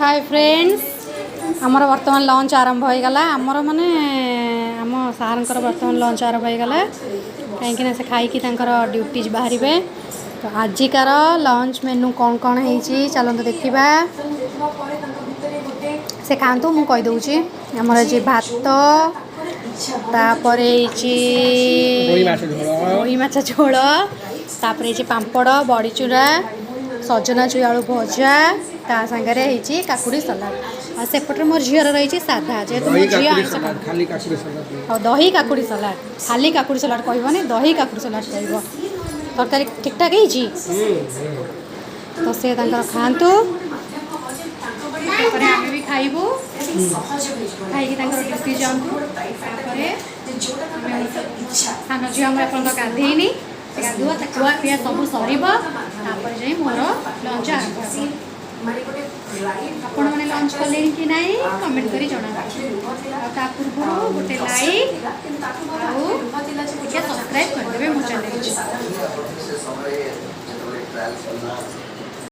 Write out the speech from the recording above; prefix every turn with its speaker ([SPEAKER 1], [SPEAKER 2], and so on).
[SPEAKER 1] ହାଏ friends, ଆମର ବର୍ତ୍ତମାନ launch ଆରମ୍ଭ ହୋଇଗଲା। ଆମର ମାନେ ଆମ ସାର୍ଙ୍କର ବର୍ତ୍ତମାନ ଲଞ୍ଚ ଆରମ୍ଭ ହୋଇଗଲା, କାହିଁକିନା ସେ ଖାଇକି ତାଙ୍କର ଡ୍ୟୁଟି ବାହାରିବେ। ତ ଆଜିକାର ଲଞ୍ଚ ମେନୁ କ'ଣ କ'ଣ ହେଇଛି, ଚାଲନ୍ତୁ ଦେଖିବା। ସେ ଖାଆନ୍ତୁ, ମୁଁ କହିଦେଉଛି। ଆମର ଆଜି ଭାତ, ତାପରେ ହେଇଛି
[SPEAKER 2] ରୋହି ମାଛ ଝୋଳ।
[SPEAKER 1] ରୋହି ମାଛ ଝୋଳ, ତାପରେ ହେଇଛି ପାମ୍ପଡ଼, ବଡ଼ିଚୁରା, ସଜନା ଛୁଇଁ ଆଳୁ ଭଜା, ତା ସାଙ୍ଗରେ ହେଇଛି କାକୁଡ଼ି ସାଲାଡ଼। ଆଉ ସେପଟରେ ମୋର ଝିଅର ରହିଛି ସାଧା, ଯେହେତୁ ମୋ
[SPEAKER 2] ଦହି
[SPEAKER 1] ଝିଅ
[SPEAKER 2] କାକୁଡ଼ି
[SPEAKER 1] ଆଇଁଷ
[SPEAKER 2] ସାଲାଡ଼।
[SPEAKER 1] ଖାଏ।
[SPEAKER 2] ଖାଲି କାକୁଡ଼ି ସାଲାଡ଼।
[SPEAKER 1] ଆଉ ଦହି କାକୁଡ଼ି ସାଲାଡ଼। ଖାଲି କାକୁଡ଼ି ସାଲାଡ଼ କହିବନି, ଦହି କାକୁଡ଼ି ସାଲାଡ଼ କହିବ। ତରକାରୀ ଠିକ୍ଠାକ୍ ହେଇଛି। ତ ସେ ତାଙ୍କର ଖାଆନ୍ତୁ, ତାପରେ ଆମେ ବି ଖାଇବୁ। ଖାଇକି ତାଙ୍କର ଡ୍ୟୁଟି ଯାଆନ୍ତୁ। ତାପରେ ଆମେ, ସାନ ଝିଅ ଆମର ଏପର୍ଯ୍ୟନ୍ତ ଗାଧେଇନି, ସେ ଗାଧୁଆ, ତା ଖୁଆ ପିଆ ସବୁ ସରିବ, ତାପରେ ଯାଇ ମୋର ଲଞ୍ଚ ଆରମ୍ଭ ହେବ। ଆପଣମାନେ ଲଞ୍ଚ କଲେଣି କି ନାହିଁ, କମେଣ୍ଟ କରି ଜଣାନ୍ତୁ। ଆଉ ତା ପୂର୍ବରୁ ଗୋଟେ ଲାଇକ୍ ଆଉ ଟିକେ ସବସ୍କ୍ରାଇବ୍ କରିଦେବେ ମୋ ଚ୍ୟାନେଲକୁ।
[SPEAKER 3] ସେ ସମୟରେ ଯେତେବେଳେ ଟ୍ରାଏଲ୍ ସରିଲା।